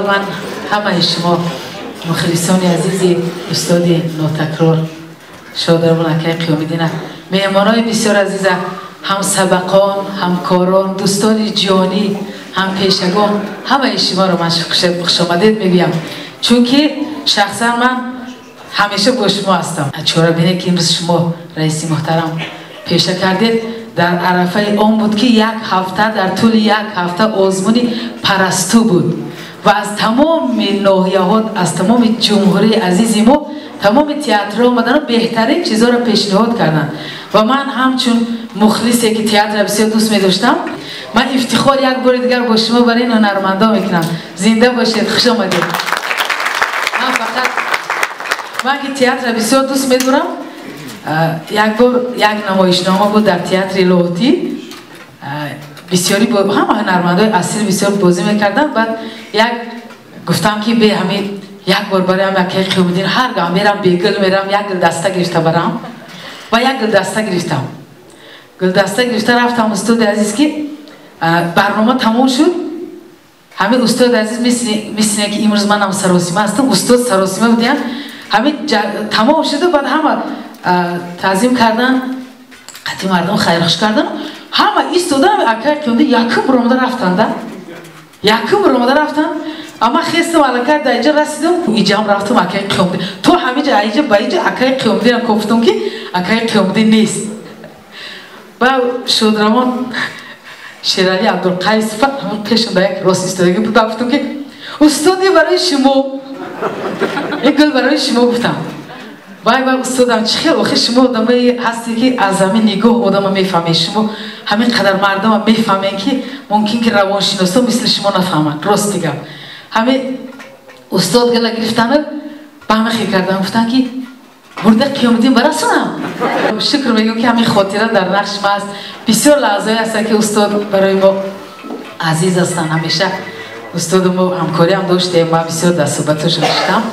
Ман ҳамаи шумо мухлисони азизи устоди нотакрор Шодравон акай Қиёмиддина, меҳмонои бисёр азиза, ҳамсабақон, ҳамкорон, дӯстони ҷонӣ, ҳампешагон, ҳамаи шуморо ман хушомадед мегӯям, чунки шахсан ман ҳамеша бо шумо ҳастам. Чорабине ки имрӯз шумо раиси муҳтарам пеша кардед, дар арафаи он буд ки як ҳафта, дар тӯли як ҳафта озмуни парасту буд ва аз тамоми ноҳияҳо, аз тамоми ҷумҳурии азизи мо тамоми театрҳо омадану беҳтарин чизҳоро пешниҳод карданд. Ва ман ҳамчун мухлисе ки театрро бисёр дӯст медоштам, ман ифтихор як бори дигар бо шумо барои ин ҳунармандо мекунам. Зинда бошед, хуш омадед. Ман фақат ман ки театрро бисёр дӯст медорам, як бор як намоишнома буд дар театри Лоҳутӣ, бисёри ҳама ҳунармандои асил бисёр бозӣ мекарданд. Баъд як гуфтам ки бе ҳамин як бор бароям акай Қиёмиддин ҳар гаҳ мерам, бегул мерам, як гулдаста гирифта барам. Ва як гулдаста гирифтам, гулдаста гирифта рафтам устоди азиз, ки барнома тамом шуд. Ҳамин устоди азиз мисли ки имрӯз манам саросима ҳастам, устод саросима будиян. Ҳамин тамом шуду баъд ҳама таъзим кардан, қатъи мардум хайрхуш кардан, ҳама истодан, акай Қиёмиддин якум баромада рафтанда, якум баромада рафтан. Ама хестам, аллакай дар инҷа расидам, иҷам рафтам, акай Қиёмиддин то ҳамиҷа аиҷа ба иҷа акай Қиёмиддинам кофтам, ки акай Қиёмиддин нест. Ба Шодравон Шерали Абдулқайсов ҳамон пешам ба як рост истодагӣ буд. Ба гуфтам ки устоди, барои шумо ин гул, барои шумо гуфтам. Вай вай, устодам, чӣ хел охи шумо одамое ҳастед, ки аз ҳамин нигоҳ одама мефаҳмед. Шумо ҳамин қадар мардума мефаҳмед, ки мумкин ки равоншиносо мисли шумо нафаҳманд. Рости гап, ҳамин устод гала гирифтану ба ҳама хел кардан, гуфтанд ки бурда Қиёмиддин барасонам. Шукр мегӯям, ки ҳамин хотира дар нақши ма аст. Бисёр лаҳзаое ҳастанд, ки устод барои мо азиз ҳастанд. Ҳамеша устоду мо ҳамкориам доштем, ман бисёр дар суҳбатошон шудам.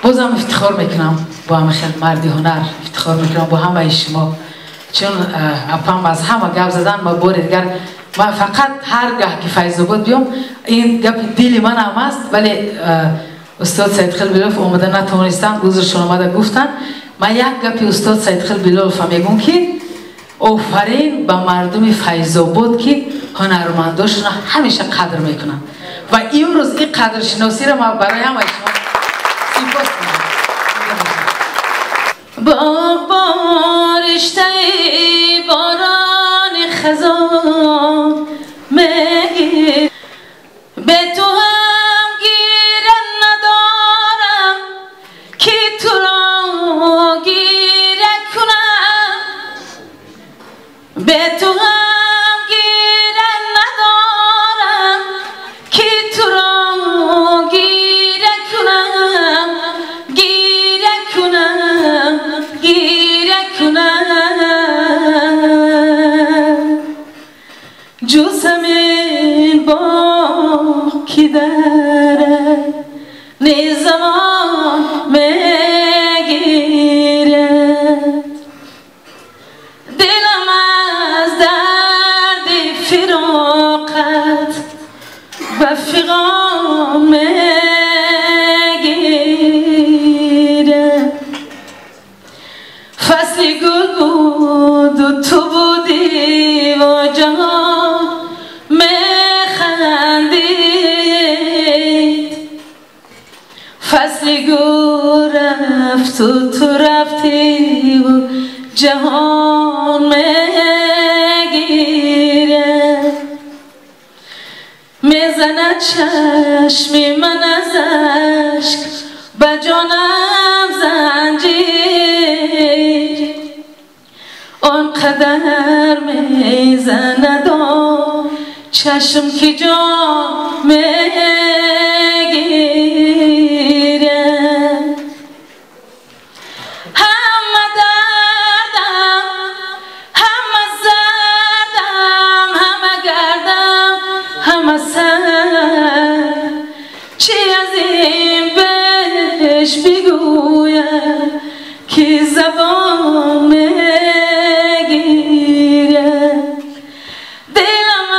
Бозам ифтихор мекунам бо ҳама хел марди ҳунар, ифтихор мекунам бо ҳамаи шумо, чун апам аз ҳама гап задан. Ма бори дигар ман фақат ҳар гаҳ ки Файзобод биём, ин гапи дили манам аст, вале устод Саидхел Билолов омода натавонистанд, узршон омада гуфтанд. Ман як гапи устод Саидхел Билолова мегӯм, ки офарин ба мардуми Файзобод, ки ҳунармандошонро ҳамеша қадр мекунанд, ва имрӯз ин қадршиносиро ман барои ҳамаи шумо сипос. Боғбон риштаи борони хазон мегир, бе ту ҳам гира надорам, ки туро гира кунам. Бе ту ҳам гира надорам, ки туро гира кунам, гира кунам, гира кунам. Ҷуз ҳамин боғ ки дарад замон мегирад, дилам аз дарди фироқат ба фиғон мегирад. Фасли гул буду ту будӣ ва ҷаҳон механдид. Фасли гул рафту ту рафтиву ҷаҳон мегирад. Мезанад чашми ман аз ашк ба ҷонам занҷир, он қадар мезанад он чашм, ки ҷон мегирад. Ҳама дардам, ҳама зардам, ҳама гардам, ҳама сар, чӣ аз ин беш бигӯям, ки забон мегирад? Дилам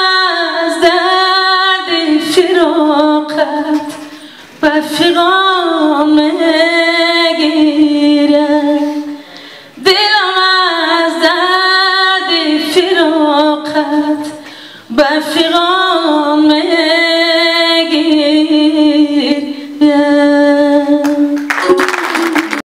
аз дарди фироқат Фиғон.